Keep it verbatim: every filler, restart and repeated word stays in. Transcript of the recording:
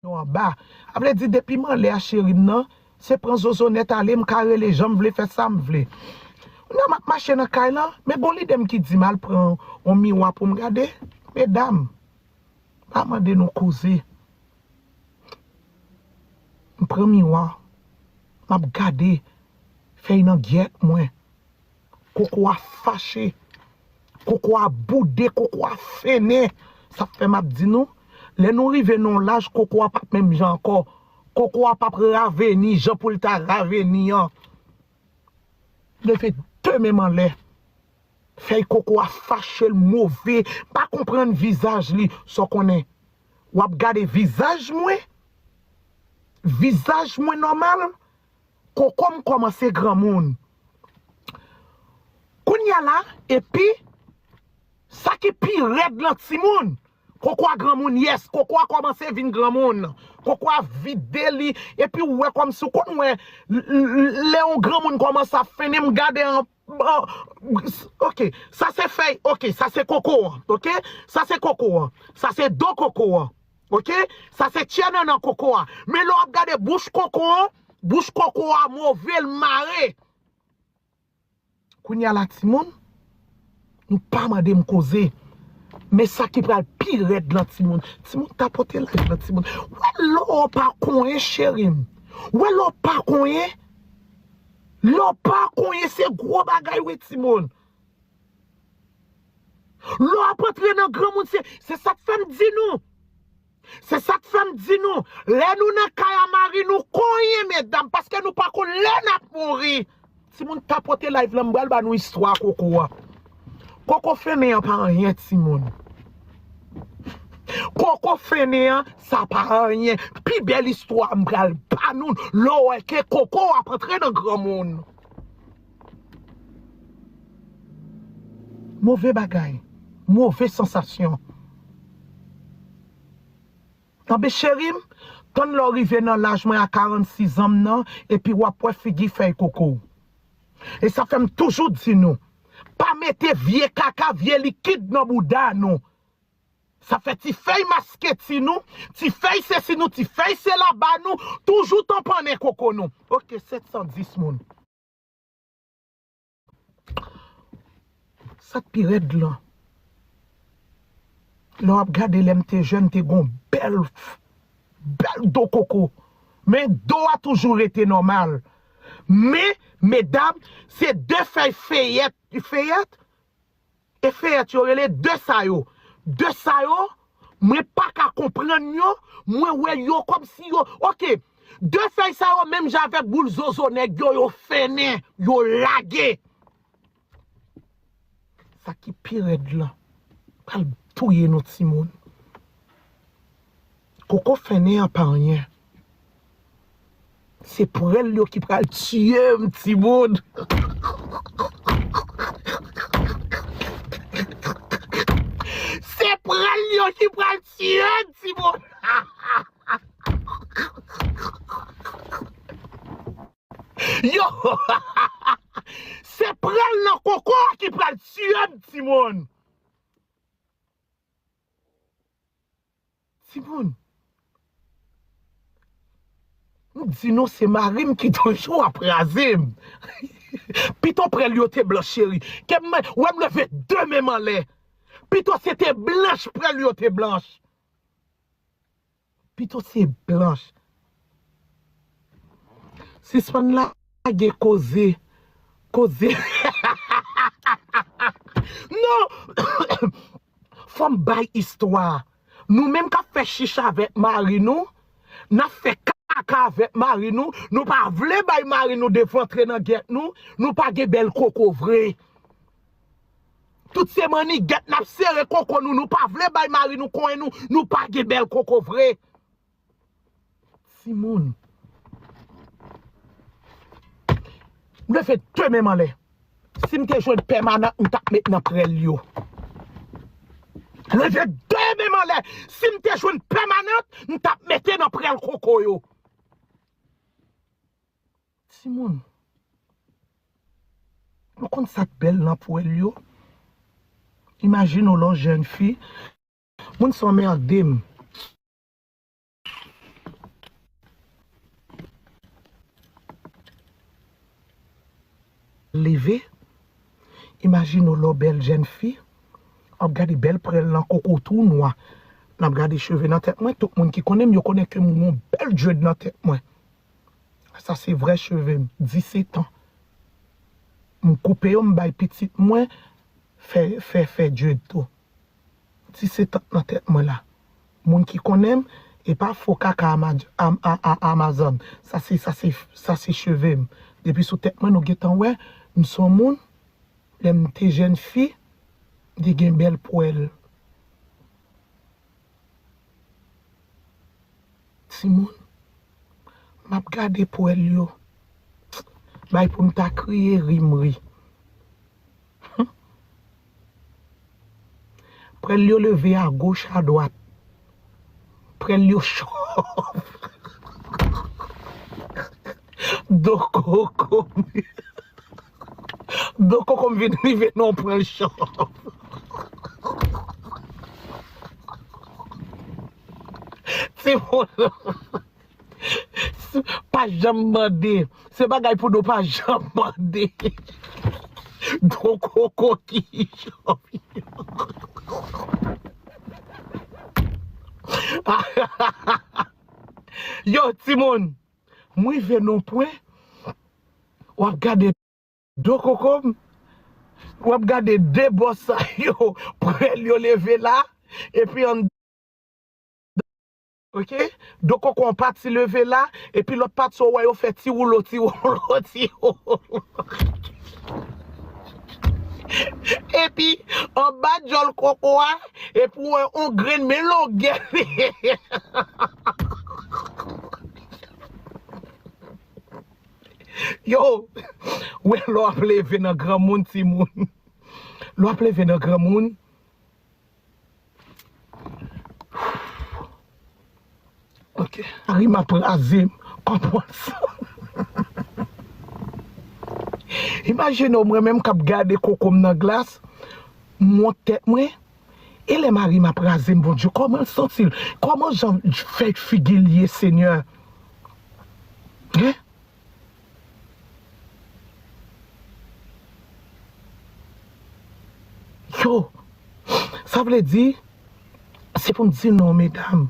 yo anba. A vle di, depi m anlè a, cheri m nan, se pran zozo nèt ale, m ka rele jan m vle, fè sa m vle. Kounye a m ap mache nan kay lan, men gon lide m ki di m al pran yon miwa pou m gade. Medam, pa mande nou koze. M pran miwa, m ap gade fèy nan gyèt mwen. Koko a fache. Koko a boude, koko a fennen. Sa fè m ap di nou, lè nou rive nan yon laj, koko a p ap menm jan ankò. Koko a p ap raveni jan pou l ta raveni an. Leve de men m anlè. Fèy koko a fache, l move. M pa konprann vizaj li. Sa w konnen? W ap gade vizaj mwen? Vizaj mwen nòmal? Koko m kòmanse granmoun. Kounye a la, epi, sa ki pi rèd lan timoun, koko a granmoun, yes, koko a kòmanse vin granmoun. Koko a vide li, epi w wè kòmsi w konn wè, l- l- lè yon granmoun kòmanse ap fennen, m gade an, an, ok, sa se fèy, ok, sa se koko an, ok, sa se koko an, sa se do koko an, ok, sa se tchè nannan koko a. Men lè w ap gade bouch koko an, bouch koko a move, l mare. Kounye a la, timoun, nou pa mande m koze. Men sa ki pral pi rèd lan timoun. Timoun, tapote live lan, timoun. Wè lò pa konyen, cheri m. Wè lò pa konyen. Lò pa konyen, se gwo bagay, wi, timoun. Lò ap antre nan granmoun, se, se sa k fè m di nou. Se sa k fè m di nou, lè nou nan kay a mari nou, konyen, medam, paske nou pa konn lè n ap mouri. Timoun, tapote live lan, m pral ba nou istwa koko a. Koko fennen an pa anyen, timoun. Koko fennen an, sa pa anyen. Pi bèl istwa m pral ba nou, lè w wè ke koko ap antre nan granmoun. Move bagay, move sansasyon. Tanbe cheri m, tann lè w rive nan laj mwen a karannsis an m nan, epi w ap wè figi fèy koko w. E sa fè m toujou di nou, pa mete vye kaka, vye likid nan bouda nou. Sa fè ti fèy maske ti nou, ti fèy sesi nou, ti fèy sela ba nou, toujou tanpannen koko nou. Ok, sèt san dis moun. Sa k pi rèd lan, lè w ap gade, lè m te jèn, m te gon bèl, bèl do koko. Men do a toujou rete nòmal. Men, medam, se de fèy feyèt, feyèt? E feyèt yo rele de sa yo. De sa yo, mwen pa ka konprann yo, mwen wè yo kòmsi yo, ok, de fèy sa yo menm jan avèk boul zozo nèg yo, yo fennen, yo lage. Sa ki pi rèd lan, pral touye nou timoun. Koko fennen an pa anyen. Se prèl yo ki pral tiye m, timoun. Se prèl yo ki pral tiye m, timoun. Yo, se prèl nan koko a ki pral tiye m, timoun. Timoun, m di nou se mari m ki toujou ap raze m. Pito prèl yo te blanch, cheri. Ke m wè m leve de men m anlè. Pito se te blanch, prèl yo te blanch. Pito se blanch. Sispann lage koze. Koze. Non! Fò m bay istwa. Nou menm k ap fè chicha avèk mari nou, n ap fè kaka avèk mari nou, nou pa vle bay mari nou devantre nan gyèt nou, nou pa gen bèl koko vre. Tout se mannigèt n ap sere koko nou, nou pa vle bay mari nou konyen nou, nou pa gen bèl koko vre. Timoun. M leve de men m anlè. Si m te jwenn pèmanant, m t ap met nan prèl yo. Leve de men m anlè. Si m te jwenn pèmanant, m t ap mete nan prèl koko yo. Timoun. Nou konn sa k bèl nan prèl yo? Imajine w lè w jèn fi. Moun sa anmède m. leve. Imajine w lè w bèl jèn fi, w ap gade bèl prèl nan koko tou nwa. N ap gade cheve nan tèt mwen, tout moun ki konnen m, yo konnen ke m gen yon bèl dread nan tèt mwen. Sa se vrè cheve m, disetan. M koupe yo, m bay pitit mwen fè, fè, fè dread tou. Disetan nan tèt mwen la. Moun ki konnen m, e pa fo kaka Ama-, Am-, A-, A-, Amazon. Sa se, sa se, sa se cheve m. Depi sou tèt mwen, nou gentan wè, m se yon moun, lè m te jèn fi, m te gen bèl pwèl. Timoun, m ap gade pwèl yo. Bay pou m ta kriye, ri m ri. Prèl yo leve agoch, adwat. Prèl yo chòv. Do koko m. Do koko m vin rive nan pwen chòv. Timoun. Pa janm mande. Se bagay pou nou pa janm mande. Do koko ki chòv. Yo, timoun. M rive nan pwen, w ap gade do koko m, w ap gade de bò sa yo, prèl yo leve la, epi an, ok, do koko an pati leve la, epi lòt pati w wè yo fè ti woulo, ti woulo, ti woulo. Epi, anba djòl koko a, epi w wè yon grenn men longè. Yo, wè lè w ap leve nan granmoun, timoun. Lè w ap leve nan granmoun. Ok. Mari m ap raze m. Konprann sa. Imajine w, mwen menm k ap gade koko m nan glas, m wont tèt mwen. E lè mari m ap raze m, Bondye, kòman l santi l? Kòman jan fè figi l ye, Senyè? Hein? Yo, sa vle di, se pou m di non, medam.